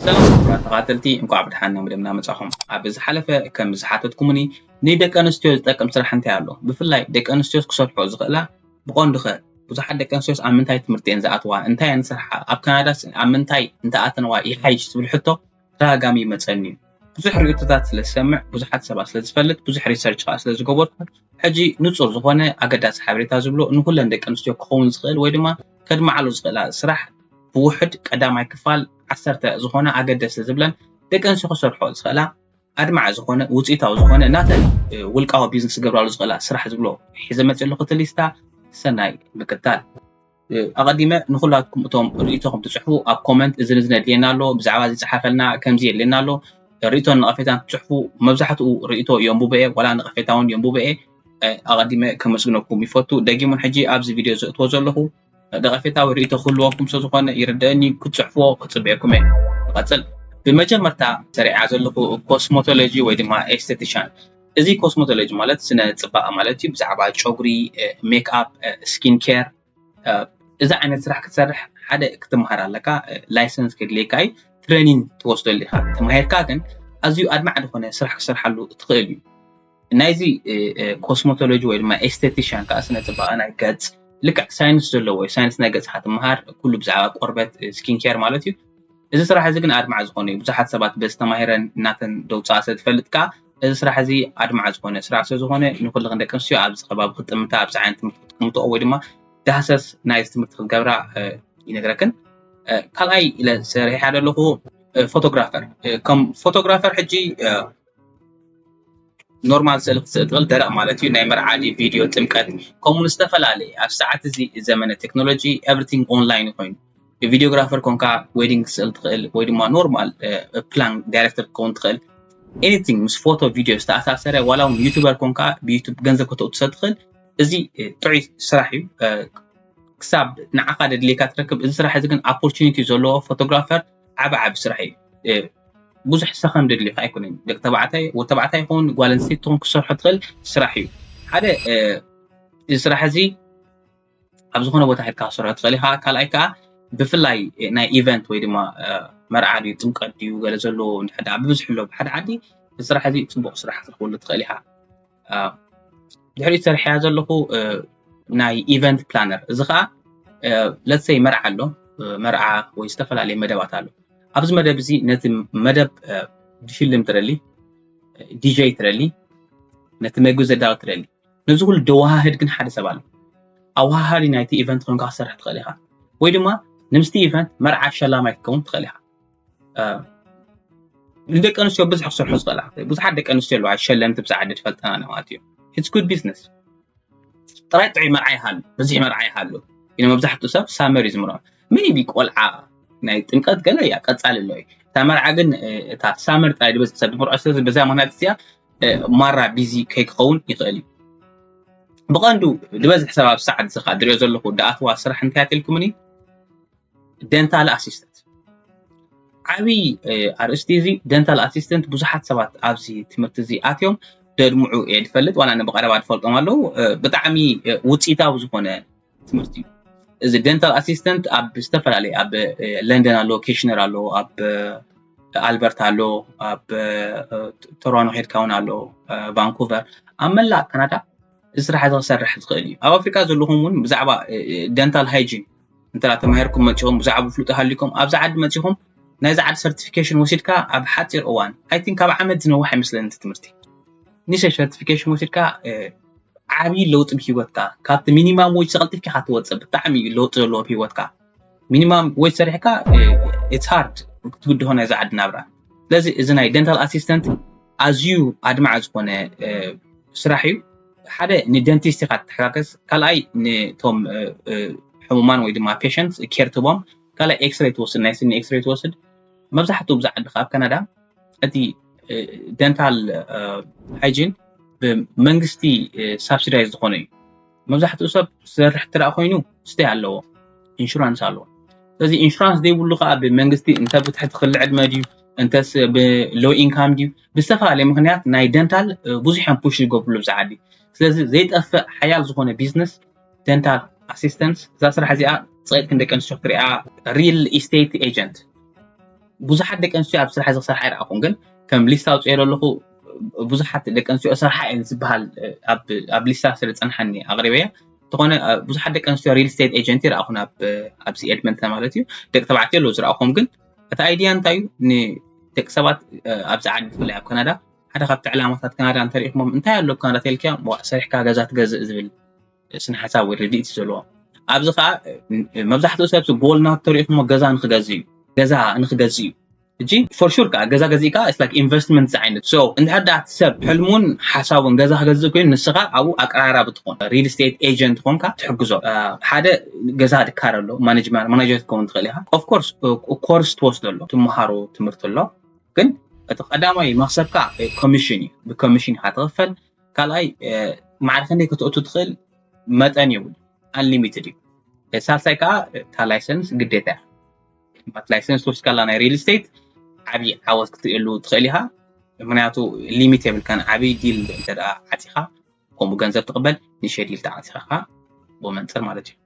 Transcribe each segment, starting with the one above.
ሰላም ክቡራት ተኸታተልቲ፣ እንኳዕ ብደሓን ናብ መደብና መጻኹም። ኣብ ዝሓለፈ ከም ዝሓተትኩምኒ፣ ንደቂ ኣንስትዮ ዝጠቅም ስራሕ እንታይ ኣሎ? ብፍላይ ደቂ ኣንስትዮስ ክሰርሕኦ ዝኽእላ? ብቐንዱኸ ብዙሓት ደቂ ኣንስትዮስ ኣብ ምንታይ ትምህርቲ እየን ዝኣትዋ? እንታይ እየን ዝሰርሓ? ኣብ ካናዳስ ኣብ ምንታይ እንተኣተንዋ ይሓይሽ ዝብል ሕቶ ተደጋጋሚ ይመጸኒ እዩ። ብዙሕ ርእይቶታት ስለ ዝሰምዕ፣ ብዙሓት ሰባት ስለ ዝፈልጥ፣ ብዙሕ ሪሰርች ከኣ ስለ ዝገበርኩ፣ ሕጂ ንጹር ዝኾነ ኣገዳሲ ሓበሬታ ዝብሎ ንኹለን ደቂ ኣንስትዮ ክኸውን ዝኽእል ወይ ድማ ከድምዓሉ ዝኽእላ ስራሕ ብውሑድ ቀዳማይ ክፋል ዓሰርተ ዝኾነ ኣገደስቲ ዝብለን ደቂ ኣንስትዮ ክሰርሖ ዝኽእላ ኣድማዒ ዝኾነ ውፅኢታዊ ዝኾነ ናተን ውልቃዊ ቢዝነስ ዝገብራሉ ዝኽእላ ስራሕ ዝብሎ ሒዘ መፅእ ኣለኹ እቲ ሊስታ። ሰናይ ምክታል። ኣቐዲመ ንኹላትኩም እቶም ርእይቶኹም ትፅሕፉ ኣብ ኮመንት እዝን እዝን ኣድልየና ኣሎ፣ ብዛዕባ እዚ ፀሓፈልና ከምዚ የድልየና ኣሎ ርእይቶን ነቐፌታን ትፅሕፉ። መብዛሕትኡ ርእይቶ የንብቦ እየ፣ ዋላ ነቐፌታ እውን የንብቦ እየ። ኣቐዲመ ከመስግነኩም ይፈቱ። ደጊሙን ሕጂ ኣብዚ ቪድዮ ዘእትዎ ዘለኹ ነቐፌታዊ ርእይቶ ክህልወኩም ስለ ዝኾነ ይርደአኒ፣ ክትፅሕፍዎ ክፅበየኩም እየ። ንቐፅል። ብመጀመርታ ሰሪዓ ዘለኹ ኮስሞቶሎጂ ወይ ድማ ኤስቴቲሻን። እዚ ኮስሞቶሎጂ ማለት ስነ ፅባቐ ማለት እዩ። ብዛዕባ ጨጉሪ፣ ሜክኣፕ፣ ስኪን ኬር፣ እዚ ዓይነት ስራሕ ክትሰርሕ ሓደ ክትመሃር ኣለካ። ላይሰንስ ከድልየካ እዩ። ትሬኒንግ ትወስደሉ ኢኻ። ተማሂርካ ግን ኣዝዩ ኣድማዕ ዝኾነ ስራሕ ክትሰርሓሉ ትኽእል እዩ። ናይዚ ኮስሞቶሎጂ ወይ ድማ ኤስቴቲሽያን ከዓ ስነ ፅባቐ ናይ ገፅ ልክዕ ሳይንስ ዘለዎ እዩ። ሳይንስ ናይ ገፅካ ትምሃር ኩሉ ብዛዕባ ቆርበት ስኪን ኬር ማለት እዩ። እዚ ስራሕ እዚ ግን ኣድማዕ ዝኾነ እዩ። ብዙሓት ሰባት በዚ ተማሂረን እናተን ደውፅኣ ስለ ትፈልጥ ከዓ እዚ ስራሕ እዚ ኣድማዕ ዝኾነ ስራሕ ስለ ዝኾነ ንኩልኽን ደቂ ኣንስትዮ ኣብዚ ከባቢ ክትጥምታ ኣብዚ ዓይነት ትምህርቲ ክትጥምትኦ ወይ ድማ ዳህሰስ ናይዚ ትምህርቲ ክትገብራ ይነግረክን። ካልኣይ ኢለ ሰሪሐ ዘለኹ ፎቶግራፈር። ከም ፎቶግራፈር ሕጂ ኖርማል ስእሊ ክትስእል ትኽእል፣ ደረቕ ማለት እዩ። ናይ መርዓ ድዩ፣ ቪድዮ፣ ጥምቀት፣ ከምኡ ዝተፈላለየ። ኣብ ሰዓት እዚ ዘመነ ቴክኖሎጂ ኤቭሪቲንግ ኦንላይን ኮይኑ ብቪዲዮግራፈር ኮንካ ዌዲንግ ክትስእል ትኽእል ወይ ድማ ኖርማል ፕላን ዳይሬክተር ክትከውን ትኽእል። ኤኒቲንግ ምስ ፎቶ ቪድዮ ዝተኣሳሰረ ዋላ እውን ዩቱበር ኮንካ ብዩቱብ ገንዘብ ከተእቱ ስለ ትኽእል እዚ ጥዑይ ስራሕ እዩ። ክሳብ ንዓኻ ደድልየካ ትረክብ። እዚ ስራሕ እዚ ግን ኦፖርቹኒቲ ዘለዎ ፎቶግራፈር ዓቢ ዓቢ ስራሕ እዩ። ብዙሕ ሰኸም ደድልየካ ኣይኮነን። ደቂ ተባዕታይ፣ ወዲ ተባዕታይ ይኹን ጓል ኣንስተይቲ ትኹን ክትሰርሖ ትኽእል ስራሕ እዩ። ሓደ እዚ ስራሕ እዚ ኣብ ዝኾነ ቦታ ሄድካ ክትሰርሖ ትኽእል ኢኻ። ካልኣይ ከዓ ብፍላይ ናይ ኢቨንት ወይ ድማ መርዓ ድዩ ጥምቀት ድዩ ገለ ዘለዎ እንድሕር ደኣ ብብዝሒ ኣሎ ብሓደ ዓዲ እዚ ስራሕ እዚ ፅቡቕ ስራሕ ክትረኽበሉ ትኽእል ኢኻ። ድሕሪኡ ሰሪሐያ ዘለኹ ናይ ኢቨንት ፕላነር። እዚ ከዓ ለትሰይ መርዓ ኣሎ፣ መርዓ ወይ ዝተፈላለየ መደባት ኣሎ። ኣብዚ መደብ እዚ ነቲ መደብ ድሽልም ትደሊ፣ ዲጀይ ትደሊ፣ ነቲ መግቢ ዘዳሉ ትደሊ። ነዚ ኩሉ ደወሃህድ ግን ሓደ ሰብ ኣሎ። ኣወሃሃዲ ናይቲ ኢቨንት ኮንካ ክትሰርሕ ትኽእል ኢኻ። ወይ ድማ ንምስቲ ኢቨንት መርዓ ሸላማይ ክትከውን ትኽእል ኢኻ። ንደቂ ኣንስትዮ ብዙሕ ክሰርሑ ዝኽእላ ብዙሓት ደቂ ኣንስትዮ ኣለዋ ሸለምቲ ብዛዕባ ድፈልጠና ማለት እዩ። It's good business። ጥራይ ጥዑይ መርዓ ይሃሉ፣ ብዙሕ መርዓ ይሃሉ ኢነ መብዛሕትኡ ሰብ ሳመር እዩ ዝምርዖ። ሜቢ ቆልዓ ናይ ጥምቀት ገለ እያ ቀጻሊ ኣሎ እዩ። እታ መርዓ ግን እታ ሳመር ጥራይ ዝበዝሕ ሰብ ዝምርዖ ስለዚ በዛ ምክንያት እዚኣ ማራ ቢዚ ከይክኸውን ይኽእል እዩ። ብቐንዱ ዝበዝሕ ሰብ ኣብ ሰዓት ዝኻ ድሪኦ ዘለኹ ደኣትዋ ስራሕ እንታይ ኣትልኩምኒ? ደንታል ኣሲስተንት። ዓብዪ ኣርእስቲ እዚ ደንታል ኣሲስተንት ብዙሓት ሰባት ኣብዚ ትምህርቲ እዚ ኣትዮም ደድምዑ እየ ዝፈልጥ ዋላ ብቐረባ ዝፈልጦም ኣለዉ። ብጣዕሚ ውፅኢታዊ ዝኾነ ትምህርቲ እዩ። እዚ ደንታል ኣሲስተንት ኣብ ዝተፈላለየ ኣብ ለንደን ኣሎ፣ ኪሽነር ኣሎ፣ ኣብ ኣልበርታ ኣሎ፣ ኣብ ቶሮኖ ሄድካ እውን ኣሎ፣ ቫንኩቨር ኣብ መላእ ካናዳ እዚ ስራሕ እዚ ክሰርሕ ዝኽእል እዩ። ኣብ ኣፍሪካ ዘለኹም እውን ብዛዕባ ደንታል ሃይጂን እንተ ተማሂርኩም መፂኹም ብዛዕባ ፍሉጥ ሃሊኩም ኣብዚ ዓዲ መፂኹም ናይዚ ዓዲ ሰርቲፊኬሽን ወሲድካ ኣብ ሓፂር እዋን ኣይ ቲንክ ካብ ዓመት ዝነውሕ ኣይመስለኒ እቲ ትምህርቲ ኒሰ ሰርቲፊኬሽን ወሲድካ ዓብዪ ለውጢ ብሂወትካ ካብቲ ሚኒማም ወጅ ሰቐልጢፍካ ትወፅእ ብጣዕሚ እዩ ለውጢ ዘለዎ ብሂወትካ ሚኒማም ወጅ ሰሪሕካ it's hard ክትብድሆ ናይዚ ዓዲ ናብራ ስለዚ እዚ ናይ ደንታል ኣሲስተንት ኣዝዩ ኣድማዕ ዝኾነ ስራሕ እዩ ሓደ ንደንቲስት ኢኻ ትተሓጋገዝ ካልኣይ ንቶም ሕሙማን ወይ ድማ ፔሸንት ኬር ትቦም ካልኣይ ኤክስሬይ ትወስድ ናይ ስኒ ኤክስሬይ ትወስድ መብዛሕትኡ ብዛ ዓዲ ኣብ ካናዳ እቲ ደንታል ሃይጂን ብመንግስቲ ሳብሲዳይዝ ዝኾነ እዩ መብዛሕትኡ ሰብ ዝሰርሕ ትረኣ ኮይኑ ስተይ ኣለዎ ኢንሹራንስ ኣለዎ ስለዚ ኢንሹራንስ ዘይብሉ ከዓ ብመንግስቲ እንተ ብትሕቲ ክሊ ዕድመ ድዩ እንተስ ብሎ ኢንካም ድዩ ብዝተፈላለየ ምክንያት ናይ ደንታል ብዙሕ እዮም ፑሽ ዝገብርሉ ብዛ ዓዲ ስለዚ ዘይጠፍእ ሓያል ዝኾነ ቢዝነስ ደንታል ኣሲስተንስ እዛ ስራሕ እዚኣ ፀይጥክን ደቂ ኣንስትዮ ክትሪኣ ሪል ኢስቴት ኤጀንት ብዙሓት ደቂ ኣንስትዮ ኣብ ስራሕ ዝሰርሓ ኣይረኣኹን፣ ግን ከም ሊስታ ኣውፅኦ ዘለኹ ብዙሓት ደቂ ኣንስትዮ ሰርሓ እየን ዝበሃል ኣብ ሊስታ ስለ ዝፀንሓኒ ኣቕሪበያ። እንተኾነ ብዙሓት ደቂ ኣንስትዮ ሪል ስቴት ኤጀንት ይረኣኹን ኣብዚ ኤድመንተን ማለት እዩ። ደቂ ተባዕትዮ ኣለዉ ዝረኣኹም፣ ግን እቲ ኣይድያ እንታይ እዩ? ንደቂ ሰባት ኣብዚ ዓዲ ብፍላይ ኣብ ካናዳ ሓደ ካብቲ ዕላማታት ካናዳ እንተሪኢኹሞም እንታይ ኣሎ ኣብ ካናዳ ተልክያ ሰሪሕካ ገዛ ትገዝእ ዝብል ስነ ሓሳብ ወይ ርድኢት እዩ ዘለዎ። ኣብዚ ከዓ መብዛሕትኡ ሰብ ጎል ናቱ ተሪኢኹሞ ገዛ ንክገዝእ እዩ፣ ገዛ ንክገዝእ እዩ። እጂ for sure ከዓ ገዛ ገዚእካ it's like investment ዝዓይነት። So እንድሕር ደኣ እቲ ሰብ ሕልሙን ሓሳቡን ገዛ ክገዝእ ኮይኑ ንስኻ ኣብኡ ኣቀራራቢ ትኾን፣ ሪል ስቴት ኤጀንት ኾንካ ትሕግዞ። ሓደ ገዛ ድካር ኣሎ፣ ማናጀር ትከውን ትኽእል ኢኻ። Of course ኮርስ ትወስዶ ኣሎ፣ ትመሃሮ ትምህርቲ ኣሎ። ግን እቲ ቀዳማይ መክሰብካ ኮሚሽን እዩ፣ ብኮሚሽን ኢኻ ትኽፈል። ካልኣይ ማዕረ ክንደይ ከተእቱ ትኽእል መጠን የብሉ፣ ኣንሊሚትድ እዩ። ሳልሳይ ከዓ እታ ላይሰንስ ግዴታ እያ። ባት ላይሰንስ ትወስድካላ ናይ ሪል ስቴት ዓብዪ ዓወት ክትርእየሉ ትኽእል ኢኻ። ምክንያቱ ሊሚት የብልካን። ዓብዪ ዲል እንተ ደኣ ዓፂኻ ከምኡ ገንዘብ ትቕበል፣ ንእሽተይ ዲል ተዓፂኻ ከዓ ብኡ መንፅር ማለት እዩ።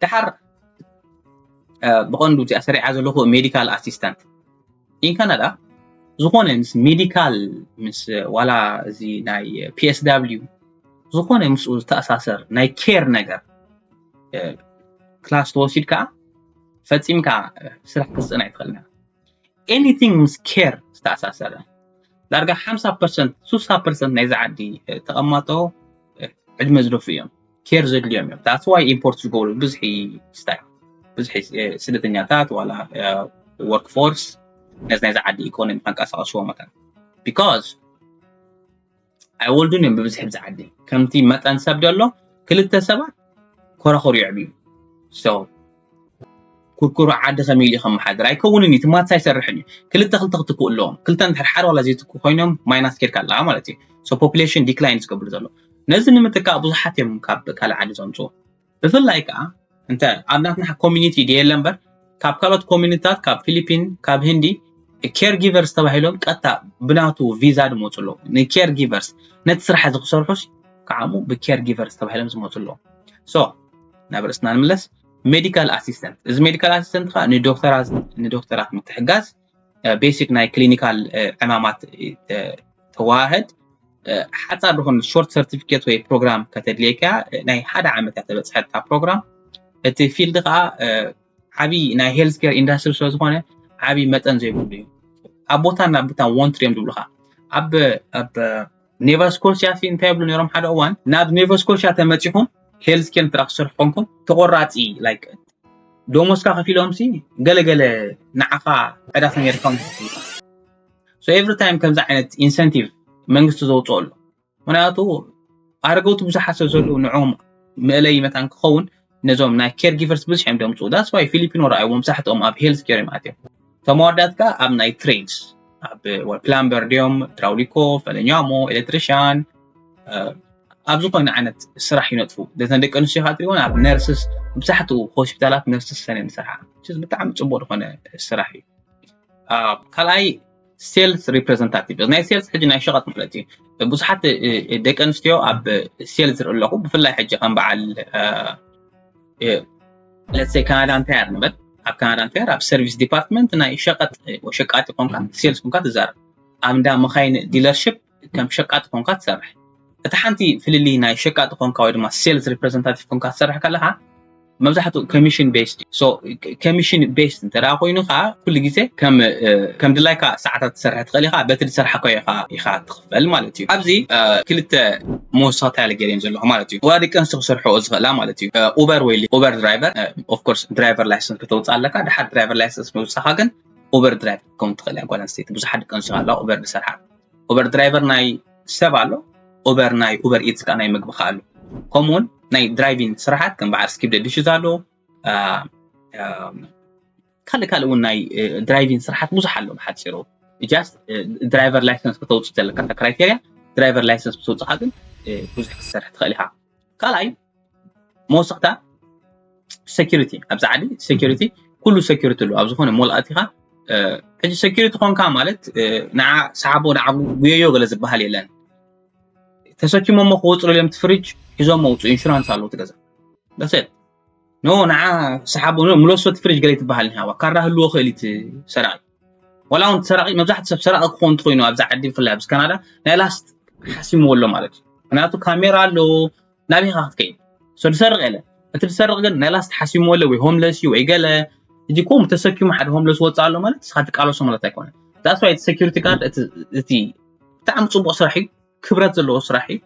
ደሓር ብቐንዱ እዚኣ ሰሪዓ ዘለኹ ሜዲካል ኣሲስታንት ኢን ካናዳ ዝኾነ ምስ ሜዲካል ምስ ዋላ እዚ ናይ ፒኤስዳብሊዩ ዝኾነ ምስኡ ዝተኣሳሰር ናይ ኬር ነገር ክላስ ተወሲድካ ፈፂምካ ስራሕ ክትስእን ኣይትኽእልን። ኤኒቲንግ ምስ ኬር ዝተኣሳሰረ ዳርጋ ሓምሳ ፐርሰንት ስሳ ፐርሰንት ናይዚ ዓዲ ተቐማጦ ዕድመ ዝደፍኡ እዮም። ኬር ዘድልዮም እዮም። That's why ኢምፖርት ዝገብሩ ብዝሒ ስታይ ብዝሒ ስደተኛታት ዋላ ወርክ ፎርስ ነዚ ናይዚ ዓዲ ኢኮኖሚ ከንቀሳቀስዎ መጠን because ኣይወልዱን እዮም ብብዝሒ ብዚ ዓዲ ከምቲ መጠን ሰብ ደሎ ክልተ ሰባት ኮራኹር ይዕብዩ። So ኩርኩሩ ዓዲ ከመይ ኢሉ ከመሓድር ኣይከውንን እዩ። ትማትስ ኣይሰርሕን እዩ። ክልተ ክልተ ክትክኡ ኣለዎም። ክልተ እንድሕር ሓደ ዋላ ዘይትኩ ኮይኖም ማይናስ ኬድካ ኣለካ ማለት እዩ። So ፖፑሌሽን ዲክላይን ዝገብር ዘሎ ነዚ ንምትካእ ብዙሓት እዮም ካብ ካልእ ዓዲ ዘምፅኡ። ብፍላይ ከዓ እንተ ኣብ ናትና ኮሚኒቲ ድየ የለ እምበር ካብ ካልኦት ኮሚኒታት ካብ ፊሊፒን ካብ ህንዲ ኬር ጊቨርስ ተባሂሎም ቀጥታ ብናቱ ቪዛ ድመፁ ኣለዉ። ንኬር ጊቨርስ ነቲ ስራሕ እዚ ክሰርሑስ ከዓሙ ብኬር ጊቨርስ ተባሂሎም ዝመፁ ኣለዉ። So ናብ ርእስና ንምለስ። ሜዲካል ኣሲስተንት፣ እዚ ሜዲካል ኣሲስተንት ከዓ ንዶክተራት ንዶክተራት ምትሕጋዝ ቤሲክ ናይ ክሊኒካል ዕማማት ተዋህድ ሓፃር ዝኾነ ሾርት ሰርቲፊኬት ወይ ፕሮግራም ከተድልየካ ናይ ሓደ ዓመት እያ ተበፅሐት እታ ፕሮግራም። እቲ ፊልድ ከዓ ዓብዪ ናይ ሄልዝ ኬር ኢንዳስትሪ ስለ ዝኾነ ዓብዪ መጠን ዘይብሉ እዩ። ኣብ ቦታ ናብ ቦታ ወንትር እዮም ዝብሉካ። ኣብ ኣብ ኔቫ ስኮሽያ ሲ እንታይ ይብሉ ነይሮም ሓደ እዋን ናብ ኔቫ ስኮሽያ ተመፂኹም ሄልዝ ኬር እንተ ክትሰርሑ ኮንኩም ተቆራፂ ላይክ ደሞዝካ ከፊሎም ሲ ገለገለ ንዓኻ ዕዳ ተነርካም። So every time ከምዚ ዓይነት ኢንሰንቲቭ መንግስቲ ዘውፅኦ ኣሎ። ምክንያቱ ኣረገውቲ ብዙሓት ሰብ ዘለዉ ንዕኦም መእለይ መታን ክኸውን ነዞም ናይ ኬር ጊቨርስ ብዙሕ እዮም ደምፅኡ። That's why ፊሊፒኖ ረኣይዎ መብዛሕትኦም ኣብ ሄልዝ ኬር እዮም ኣትዮም። ተመዋዳትካ ኣብ ናይ ትሬድስ ኣብ ፕላምበር ድዮም፣ ድራውሊኮ፣ ፈለኛሞ፣ ኤሌክትሪሽያን ኣብ ዝኾነ ዓይነት ስራሕ ይነጥፉ። ደተን ደቂ ኣንስትዮ ከዓ ትሪእወን ኣብ ነርስስ መብዛሕትኡ ሆስፒታላት ነርስስ ሰነ ንሰርሓ ብጣዕሚ ፅቡቅ ዝኾነ ስራሕ እዩ። ካልኣይ ሴልስ ሪፕሬዘንታቲቭ ናይ ሴልስ ሕጂ ናይ ሸቐጥ ማለት እዩ። ብዙሓት ደቂ ኣንስትዮ ኣብ ሴልስ ዝርኢ ኣለኹ ብፍላይ ሕጂ ከም በዓል ለትሰይ ካናዳ እንታይ ንበል ኣብ ካናዳ እንታይ ኣብ ሰርቪስ ዲፓርትመንት ናይ ሸቐጥ ሸቃጢ ኮንካ ሴልስ ኮንካ ትዛረብ ኣብ እንዳ መኻይን ዲለርሽፕ ከም ሸቃጢ ኮንካ ትሰርሕ። እቲ ሓንቲ ፍልልይ ናይ ሸቃጢ ኮንካ ወይ ድማ ሴልስ ሪፕሬዘንታቲቭ ኮንካ ትሰርሕ ከለካ መብዛሕትኡ ኮሚሽን ቤስድ ኮሚሽን ቤስድ እንተ ኮይኑ ከዓ ኩሉ ግዜ ከም ድላይካ ሰዓታት ትሰርሕ ትኽእል ኢኻ በቲ ዝሰርሓካዮ ኢኻ ትኽፈል ማለት እዩ። ኣብዚ ክልተ መወሰኽታ ያለ ገይረን ዘለኹ ማለት እዩ። ወላ ደቂ ኣንስትዮ ክሰርሕኦ ዝኽእላ ማለት እዩ። ኡበር ወይ ኡበር ድራይቨር ኦፍኮርስ ድራይቨር ላይሰንስ ከተውፅእ ኣለካ። ድሓር ድራይቨር ላይሰንስ ምውፃኻ ግን ኡበር ድራይቨር ከም ትኽእል እያ ጓል ኣንስተይቲ። ብዙሓት ደቂ ኣንስትዮ ኣለዋ ኡበር ዝሰርሓ ኡበር ድራይቨር ናይ ሰብ ኣሎ ኡበር ናይ ኡበር ኢትስ ከዓ ናይ ምግቢ ከዓ ኣሎ። ከምኡውን ናይ ድራይቪን ስራሓት ከም በዓል ስኪፕ ደዲሽዝ ኣሎ። ካልእ ካልእ እውን ናይ ድራይቪን ስራሓት ብዙሕ ኣሎ። ብሓፂሩ ጃስት ድራይቨር ላይሰንስ ከተውፅእ ዘለካ ክራይቴርያ ድራይቨር ላይሰንስ ምስ ተውፅእካ ግን ብዙሕ ክትሰርሕ ትኽእል ኢኻ። ካልኣይ መወሰኽታ ሴኪሪቲ ኣብዚ ዓዲ ሴኪሪቲ ኩሉ ሴኪሪቲ ኣሎ ኣብ ዝኾነ ሞል ኣቲኻ ሕጂ ሴኪሪቲ ኮንካ ማለት ንዓ ሰሓቦ ንዓ ጉየዮ ገለ ዝበሃል የለን። ተሰኪሞሞ ክወፁ ደልዮም እቲ ፍሪጅ ሒዞሞ ውፁ ኢንሹራንስ ኣለዎ እቲ ገዛ በሰል ኖ ንዓ ሰሓቦ ምለሶ እቲ ፍሪጅ ገለ ትበሃል ንሃዋ ካራ ህልዎ ክእል እቲ ሰራቂ ዋላ እውን ሰራቂ መብዛሕትኡ ሰብ ሰራቂ ክኾን እንተኮይኑ ኣብዚ ዓዲ ብፍላይ ኣብዚ ካናዳ ናይ ላስት ሓሲምዎ ኣሎ ማለት እዩ። ምክንያቱ ካሜራ ኣሎ ናበይ ኢኻ ክትከይድ? So ዝሰርቕ የለ። እቲ ዝሰርቕ ግን ናይ ላስት ሓሲምዎ ኣሎ ወይ ሆምለስ እዩ ወይ ገለ እዚ ከምኡ ተሰኪሙ ሓደ ሆምለስ ወፅእ ኣሎ ማለት ንስኻ ትቃለሶ ማለት ኣይኮነን። That's why እቲ security guard እቲ ብጣዕሚ ፅቡቕ ስራሕ እዩ፣ ክብረት ዘለዎ ስራሕ እዩ።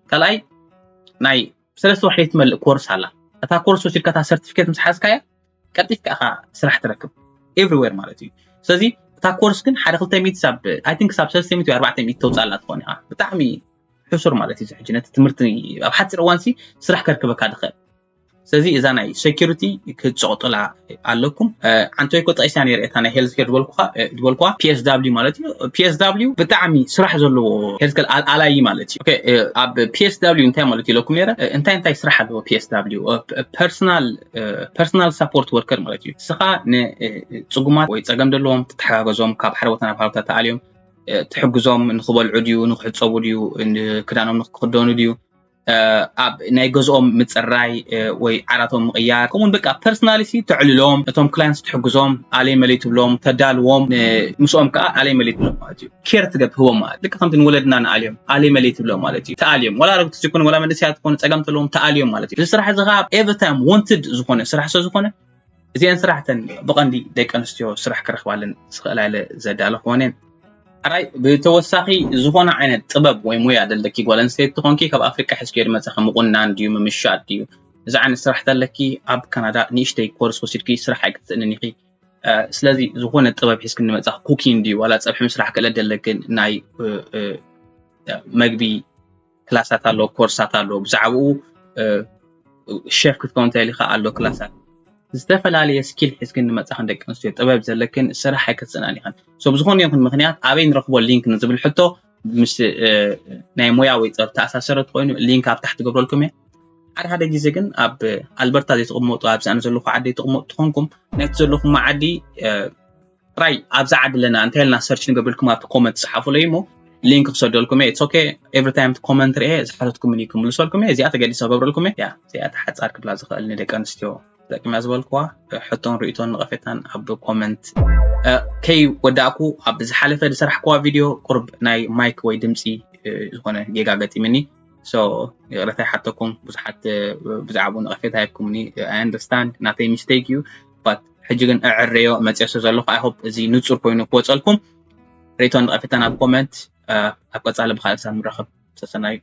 ካልኣይ ናይ ሰለስተ ወርሒ ትመልእ ኮርስ ኣላ። እታ ኮርስ ወሲድካ እታ ሰርቲፊኬት ምስ ሓዝካያ ቀልጢፍካ ኢኻ ስራሕ ትረክብ everywhere ማለት እዩ። ስለዚ እታ ኮርስ ግን ሓደ ክልተ ሚእቲ ሳብ I think ሳብ ሰለስተ ሚእቲ ወይ ኣርባዕተ ሚእቲ ተውፅኣላ ትኾን ኢኻ። ብጣዕሚ ሕሱር ማለት እዩ። ሕጂ ነቲ ትምህርቲ ኣብ ሓፂር እዋንሲ ስራሕ ከርክበካ ድኽእል። ስለዚ እዛ ናይ ሴኩሪቲ ክትፀቕጡላ ኣለኩም። ዓንተወይ ኮ ጠቂስያ ነይረ እታ ናይ ሄልዝ ኬር ዝበልኩኻ ዝበልኩዋ ፒኤስዳብሊው ማለት እዩ። ፒኤስዳብሊው ብጣዕሚ ስራሕ ዘለዎ ሄልዝ ኬር ኣላይ ማለት እዩ። ኣብ ፒኤስዳብሊው እንታይ ማለት ኢለኩም ነይረ? እንታይ እንታይ ስራሕ ኣለዎ ፒኤስዳብሊው? ፐርሰናል ፐርሰናል ሳፖርት ወርከር ማለት እዩ። ንስኻ ንፅጉማት ወይ ፀገም ዘለዎም ትተሓጋገዞም፣ ካብ ሓደ ቦታ ናብ ሓደ ቦታ ተኣልዮም ትሕግዞም፣ ንክበልዑ ድዩ ንክሕፀቡ ድዩ ክዳኖም ንክክደኑ ድዩ ኣብ ናይ ገዝኦም ምፅራይ ወይ ዓራቶም ምቕያር ከምኡውን በቃ ፐርሰናሊቲ ተዕልሎም፣ እቶም ክላይንትስ ትሕግዞም፣ ኣለይ መለይ ትብሎም፣ ተዳልዎም፣ ምስኦም ከዓ ኣለይ መለይ ትብሎም ማለት እዩ። ኬር ትገብር ህቦም ማለት ልክ ከምቲ ንወለድና ንኣልዮም ኣለይ መለይ ትብሎም ማለት እዩ። ተኣልዮም ዋላ ኣረግቲ ይኮኑ ዋላ መንእሰያት ትኮኑ ፀገም ተለዎም ተኣልዮም ማለት እዩ። እዚ ስራሕ እዚ ከዓ ኤቨርታይም ወንትድ ዝኾነ ስራሕ ስለ ዝኾነ እዚአን ስራሕተን ብቐንዲ ደቂ ኣንስትዮ ስራሕ ክረኽባለን ዝኽእላ ኢለ ዘዳለኽወን እየን። ኣራይ ብተወሳኺ ዝኾነ ዓይነት ጥበብ ወይ ሙያ ደለኪ ጓል ኣንስተይቲ ትኾንኪ ካብ ኣፍሪቃ ሒዝኪዮ ዝመጻኺ ምቑናን ድዩ ምምሻጥ ድዩ እዚ ዓይነት ስራሕ ተለኪ ኣብ ካናዳ ንእሽተይ ኮርስ ወሲድኪ ስራሕ ኣይክትስእንን ኢኺ። ስለዚ ዝኾነ ጥበብ ሒዝኪ ንመጻኺ ኩኪን ድዩ ዋላ ጸብሒ ምስራሕ ክእለት ደለክን ናይ መግቢ ክላሳት ኣሎ፣ ኮርሳት ኣሎ። ብዛዕባኡ ሸፍ ክትከውን ትኽእል ኢኻ ኣሎ ክላሳት። ዝተፈላለየ ስኪል ሒዝክን ንመጻኽን ደቂ ኣንስትዮ ጥበብ ዘለክን ስራሕ ኣይክትስእናን ኢኽን። So ብዝኾነ ይኹን ምኽንያት ኣበይ ንረኽቦ ሊንክ ንዝብል ሕቶ ምስ ናይ ሞያ ወይ ጥበብ ተኣሳሰረ ተኾይኑ ሊንክ ኣብ ታሕቲ ገብረልኩም እየ። ሓደ ሓደ ግዜ ግን ኣብ ኣልበርታ ዘይትቕመጡ ኣብዚ ኣነ ዘለኹ ዓዲ ዘይትቕመጡ ተኾንኩም ናይቲ ዘለኹም ዓዲ ጥራይ ኣብዛ ዓዲ ኣለና እንታይ ኢልና ሰርች ንገብረልኩም ኣብቲ ኮመንት ጸሓፉለይ እሞ ሊንክ ክሰደልኩም እየ። It's okay። Every time ኮመንት ርኤ ዝሓተትኩምን እዩ ክምልሰልኩም እየ። እዚኣ ተገዲሰ ክገብረልኩም እየ። ያ እዚኣ ተሓጻር ክብላ ዝኽእል ንደቂ ኣንስትዮ ተጠቂማ ዝበልኩዋ ሕቶን ርእቶን ንቐፌታን ኣብ ኮመንት ከይ ወዳእኩ ኣብ ዝሓለፈ ዝሰራሕኩዋ ቪድዮ ቁርብ ናይ ማይክ ወይ ድምፂ ዝኾነ ጌጋ ገጢምኒ። So ይቕረታ ይሓተኩም። ብዙሓት ብዛዕባኡ ነቐፌታ ሂብኩምኒ። I understand ናተይ ሚስቴክ እዩ። But ሕጂ ግን እዕረዮ መፅዮ ስለ ዘለኹ I hope እዚ ንፁር ኮይኑ ክወፀልኩም። ርእቶን ነቐፌታን ኣብ ኮመንት። ኣብ ቀፃሊ ብካልእ ሳብ ንራኸብ። ሰሰናዩ።